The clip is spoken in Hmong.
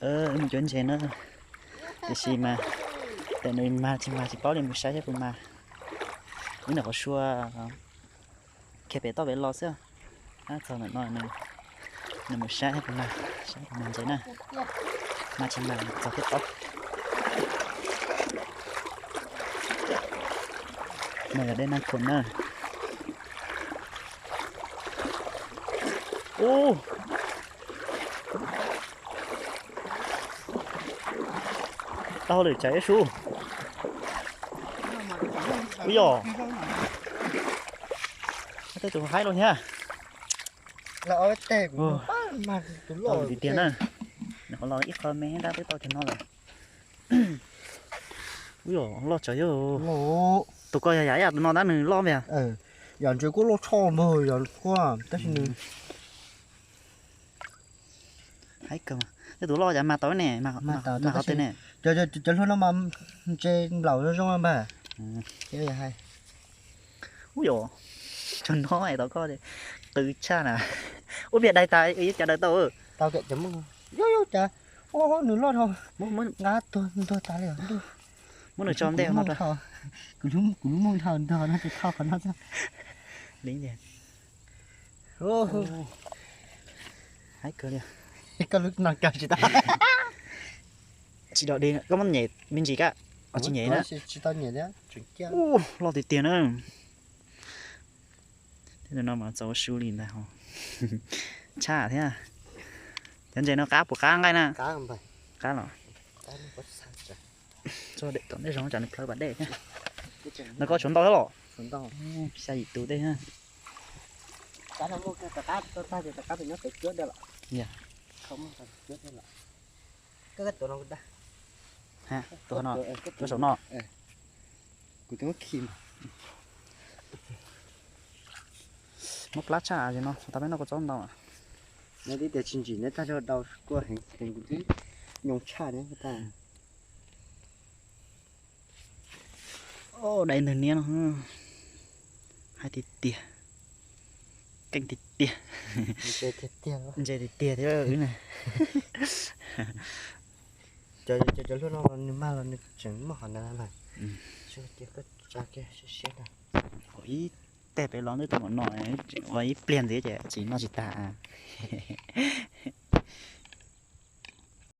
Mus cuab ntses na, tiam sis mas tes nws mag tsis mag tsis paub li, mus saib seb puas mag. Wb ntawm qhov sua khiav pem toj pem los xwb. Txog ntawm no nws mus saib puas mag, saib puas mag ntses na. Mag tsis mag txog thiab tod. No yog dej Naj Khum na. Ub, tau lawm tsam ib sub. Ub yog, tej tus haib los thiab. Tau tiag tiag na. Nws qhov los ib qho me ntab twb tau cov no lawm. Ub yog, loj tsawv yog. Tus ko yog yam ib yam tus no tab nws loj npaum. Yam ntses kuj loj tshaj npaum yam kuj, tab sis nws haib kawg. Tej tus loj cas mag tau ne, mag qhov twg ne? Cov hlua no mas ntses nplaum zoo zoo npag. Ub yog, cov no es tau koj qw tshaj na. Ub, piag dai tas, ib cov daws tau. Tau, nws loj dhau, nqa tuag ntuag tas li os. Muab nws tso ntej no. Kuv lub muag dhau ntog no tsis thauj qhov no xwb. Li ntawd. Haib kawg li. Koj lub no kawg tsis tau. Tsis dog dig, koj muab nyem me ntsis kab. Tsis nyem na. Ub, loj tiag tiag na. Thiab tus no mas txaus su li ntag. Tshaj thiab. Cov ntses no qab puas qab nqaij na? Qab los. Txog dej tom ntej zoo tsam nws plhawv pas dej thiab. No koj tshuav ntau thiab los? Xya yim tus tej thiab. Tus no, tus saum no. Muab plab tshaj no, tau peb noj kua txob ntau. Neb tib tias tsis ntsim neb tag zog, dau kua heev, kuv twb nyoo tshaj ne. Dai ntawg niab no, haib tiag tiag, keej tiag tiag, ntse tiag tiag thiab wb na. Cov hlua no nws mag los nws tseem muaj qhov ntawd mas. Ib teg pem los twb tau mam no, ua ib pliag ntxiv ces tsis noj tsis tag.